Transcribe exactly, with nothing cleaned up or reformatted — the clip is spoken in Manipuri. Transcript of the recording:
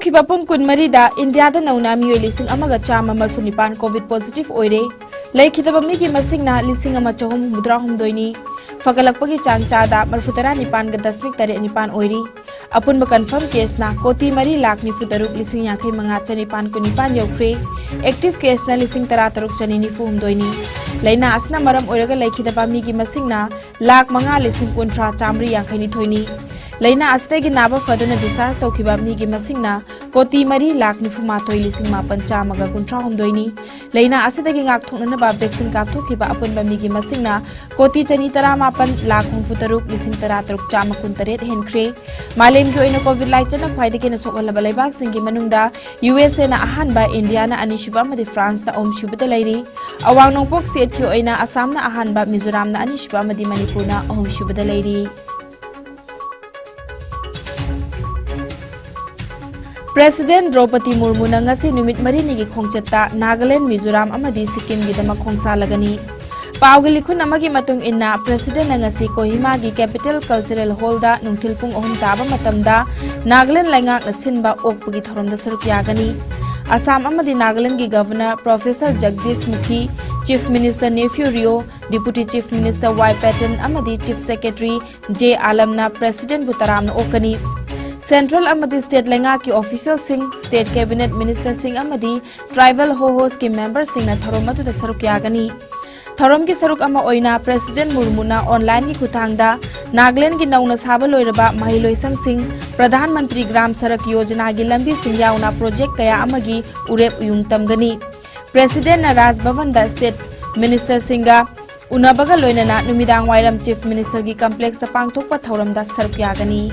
ꯍꯧꯈꯤꯕ ꯄꯨꯡ ꯀꯨꯟꯃꯔꯤꯗ ꯏꯟꯗꯤꯌꯥꯗ ꯅꯧꯅ ꯃꯤꯑꯣꯏ ꯂꯤꯁꯤꯡ ꯑꯃꯒ ꯆꯥꯝꯃ ꯃꯔꯤꯐꯨ ꯅꯤꯄꯥꯟ ꯀꯣꯚꯤꯗ ꯄꯣꯖꯤꯇꯤꯚ ꯑꯣꯏꯔꯦ꯫ ꯂꯩꯈꯤꯗꯕ ꯃꯤꯒꯤ ꯃꯁꯤꯡꯅ ꯂꯤꯁꯤꯡ ꯑꯃ ꯆꯍꯨꯝ ꯍꯨꯝꯐꯨꯇꯔꯥꯍꯨꯝꯗꯣꯏꯅꯤ꯫ ꯐꯒꯠꯂꯛꯄꯒꯤ ꯆꯥꯡ ꯆꯥꯗ ꯃꯔꯤꯐꯨꯇꯔꯥ ꯅꯤꯄꯥꯟꯒ ꯗꯁꯃꯤꯛ ꯇꯔꯦꯠ ꯅꯤꯄꯥꯟ ꯑꯣꯏꯔꯤ꯫ ꯑꯄꯨꯟꯕ ꯀꯟꯐꯥꯔꯝ ꯀꯦꯁꯅ ꯀꯣꯇꯤ ꯃꯔꯤ ꯂꯥꯈ ꯅꯤꯐꯨ ꯇꯔꯨꯛ ꯂꯤꯁꯤꯡ ꯌꯥꯡꯈꯩ ꯃꯉꯥ ꯆꯅꯤꯄꯥꯟ ꯀꯨꯟꯅꯤꯄꯥꯟ ꯌꯧꯈ꯭ꯔꯦ꯫ ꯑꯦꯛꯇꯤꯚ ꯀꯦꯁꯅ ꯂꯤꯁꯤꯡ ꯇꯔꯥ ꯇꯔꯨꯛ ꯆꯅꯤ ꯅꯤꯐꯨ ꯍꯨꯝꯗꯣꯏꯅꯤ꯫ ꯂꯥꯏꯅꯥ ꯑꯁꯤꯅ ꯃꯔꯝ ꯑꯣꯏꯔꯒ ꯂꯩꯈꯤꯗꯕ ꯃꯤꯒꯤ ꯃꯁꯤꯡꯅ ꯂꯥꯈ ꯃꯉꯥ ꯂꯤꯁꯤꯡ ꯀꯨꯟꯊ꯭ꯔꯥ ꯆꯥꯃꯔꯤ ꯌꯥꯡꯈꯩ ꯅꯤꯊꯣꯏꯅꯤ꯫ ꯂꯥꯏꯅꯥ ꯑꯁꯤꯗꯒꯤ ꯅꯥꯕ ꯐꯗꯨꯅ discharge ꯇꯧꯈꯤꯕ ꯃꯤꯒꯤ ꯃꯁꯤꯡꯅ ꯀꯣꯇꯤ ꯃꯔꯤ ꯂꯥꯈ ꯅꯤꯐꯨ ꯃꯥꯊꯣꯏ ꯂꯤꯁꯤꯡ ꯃꯥꯄꯟ ꯆꯥꯝꯃꯒ ꯀꯨꯟꯊ꯭ꯔꯥ ꯍꯨꯝꯗꯣꯏꯅꯤ꯫ ꯂꯥꯏꯅꯥ ꯑꯁꯤꯗꯒꯤ ꯉꯥꯛꯊꯣꯛꯅꯅꯕ vaccine ꯀꯥꯞꯊꯣꯛꯈꯤꯕ ꯑꯄꯨꯟꯕ ꯃꯤꯒꯤ ꯃꯁꯤꯡꯅ ꯀꯣꯇꯤ ꯆꯅꯤ ꯇꯔꯥꯃꯥꯄꯟ ꯂꯥꯈ ꯍꯨꯝꯐꯨ ꯇꯔꯨꯛ ꯂꯤꯁꯤꯡ ꯇꯔꯥ ꯇꯔꯨꯛ ꯆꯥꯝꯃ ꯀꯨꯟ ꯇꯔꯦꯠ ꯍꯦꯟꯈ꯭ꯔꯦ꯫ ꯃꯥꯂꯦꯝꯒꯤ ꯑꯣꯏꯅ ꯀꯣꯚꯤꯗ ꯂꯥꯏꯆꯠꯅ ꯈ꯭ꯋꯥꯏꯗꯒꯤ ꯍꯦꯟꯅ ꯁꯣꯛꯍꯜꯂꯕ ꯂꯩꯕꯥꯛꯁꯤꯡꯒꯤ ꯃꯅꯨꯡꯗ ꯌꯨ ꯑꯦꯁ ꯑꯦꯅ ꯑꯍꯥꯟꯕ, ꯏꯟꯗꯤꯌꯥꯅ ꯑꯅꯤꯁꯨꯕ ꯑꯃꯗꯤ ꯐ꯭ꯔꯥꯟꯁꯅ ꯑꯍꯨꯝꯁꯨꯕꯗ ꯂꯩꯔꯤ꯫ ꯑꯋꯥꯡ ꯅꯣꯡꯄꯣꯛ ꯁ꯭ꯇꯦꯠꯀꯤ ꯑꯣꯏꯅ ꯑꯁꯥꯝꯅ ꯑꯍꯥꯟꯕ, ꯃꯤꯖꯣꯔꯥꯝꯅ ꯑꯅꯤꯁꯨꯕ ꯑꯃꯗꯤ ꯃꯅꯤꯄꯨꯔꯅ ꯑꯍꯨꯝꯁꯨꯕꯗ ꯂꯩꯔꯤ꯫ ꯄ꯭ꯔꯦꯁꯤꯗꯦꯟꯠ ꯗ꯭ꯔꯧꯄꯗꯤ ꯃꯨꯔꯃꯨꯅ ꯉꯁꯤ ꯅꯨꯃꯤꯠ ꯃꯔꯤꯅꯤꯒꯤ ꯈꯣꯡꯆꯠꯇ ꯅꯥꯒꯥꯂꯦꯟꯗ, ꯃꯤꯖꯣꯔꯥꯝ ꯑꯃꯗꯤ ꯁꯤꯛꯀꯤꯝꯒꯤꯗꯃꯛ ꯈꯣꯡꯁꯥꯜꯂꯒꯅꯤ꯫ ꯄꯥꯎꯒꯤ ꯂꯤꯈꯨꯟ ꯑꯃꯒꯤ ꯃꯇꯨꯡ ꯏꯟꯅ, ꯄ꯭ꯔꯦꯁꯤꯗꯦꯟꯠꯅ ꯉꯁꯤ ꯀꯣꯍꯤꯃꯥꯒꯤ ꯀꯦꯄꯤꯇꯦꯜ ꯀꯜꯆꯔꯦꯜ ꯍꯣꯜꯗ ꯅꯨꯡꯊꯤꯜ ꯄꯨꯡ ꯑꯍꯨꯝ ꯇꯥꯕ ꯃꯇꯝꯗ ꯅꯥꯒꯥꯂꯦꯟꯗ ꯂꯩꯉꯥꯛꯅ ꯁꯤꯟꯕ ꯑꯣꯛꯄꯒꯤ ꯊꯧꯔꯝꯗ ꯁꯔꯨꯛ ꯌꯥꯒꯅꯤ꯫ ꯑꯁꯥꯝ ꯑꯃꯗꯤ ꯅꯥꯒꯥꯂꯦꯟꯗꯒꯤ governor professor Jagdish Mukhi, chief minister Neiphiu Rio, deputy chief minister Y Patton ꯑꯃꯗꯤ ꯆꯤꯐ ꯁꯦꯀ꯭ꯔꯦꯇꯔꯤ ꯖꯦ ꯑꯥꯂꯝꯅ ꯄ꯭ꯔꯦꯁꯤꯗꯦꯟꯠꯕꯨ ꯇꯔꯥꯝꯅ ꯑꯣꯛꯀꯅꯤ꯫ ꯁꯦꯟꯇ꯭ꯔꯦꯜ ꯑꯃꯗꯤ ꯁ꯭ꯇꯦꯠ ꯂꯩꯉꯥꯛꯀꯤ ꯑꯣꯐꯤꯁꯤꯌꯦꯜꯁꯤꯡ, ꯁ꯭ꯇꯦꯠ ꯀꯦꯕꯤꯅꯦꯠ ꯃꯤꯅꯤꯁꯇꯔꯁꯤꯡ ꯑꯃꯗꯤ ꯇ꯭ꯔꯥꯏꯕꯦꯜ ꯍꯣꯍꯣꯁꯀꯤ ꯃꯦꯝꯕꯔꯁꯤꯡꯅ ꯊꯧꯔꯝ ꯑꯗꯨꯗ ꯁꯔꯨꯛ ꯌꯥꯒꯅꯤ꯫ ꯊꯧꯔꯝꯒꯤ ꯁꯔꯨꯛ ꯑꯃ ꯑꯣꯏꯅ ꯄ꯭ꯔꯦꯁꯤꯗꯦꯟꯠ ꯃꯨꯔꯃꯨꯅ ꯑꯣꯟꯂꯥꯏꯟꯒꯤ ꯈꯨꯠꯊꯥꯡꯗ ꯅꯥꯒꯥꯂꯦꯟꯗꯒꯤ ꯅꯧꯅ ꯁꯥꯕ ꯂꯣꯏꯔꯕ ꯃꯍꯩꯂꯣꯏꯁꯪꯁꯤꯡ, ꯄ꯭ꯔꯙꯥꯟ ꯃꯟꯇ꯭ꯔꯤ ꯒ꯭ꯔꯥꯝ ꯁꯔꯛ ꯌꯣꯖꯅꯥꯒꯤ ꯂꯝꯕꯤꯁꯤꯡ ꯌꯥꯎꯅ ꯄ꯭ꯔꯣꯖꯦꯛ ꯀꯌꯥ ꯑꯃꯒꯤ ꯎꯔꯦꯞ ꯎꯌꯨꯡ ꯇꯝꯒꯅꯤ꯫ ꯄ꯭ꯔꯦꯁꯤꯗꯦꯟꯠꯅ ꯔꯥꯖ ꯚꯕꯟꯗ ꯁ꯭ꯇꯦꯠ ꯃꯤꯅꯤꯁꯇꯔꯁꯤꯡꯒ ꯎꯅꯕꯒ ꯂꯣꯏꯅꯅ ꯅꯨꯃꯤꯗꯥꯡ ꯋꯥꯏꯔꯝ ꯆꯤꯐ ꯃꯤꯅꯤꯁꯇꯔꯒꯤ ꯀꯝꯄ꯭ꯂꯦꯛꯁꯇ ꯄꯥꯡꯊꯣꯛꯄ ꯊꯧꯔꯝꯗ ꯁꯔꯨꯛ ꯌꯥꯒꯅꯤ꯫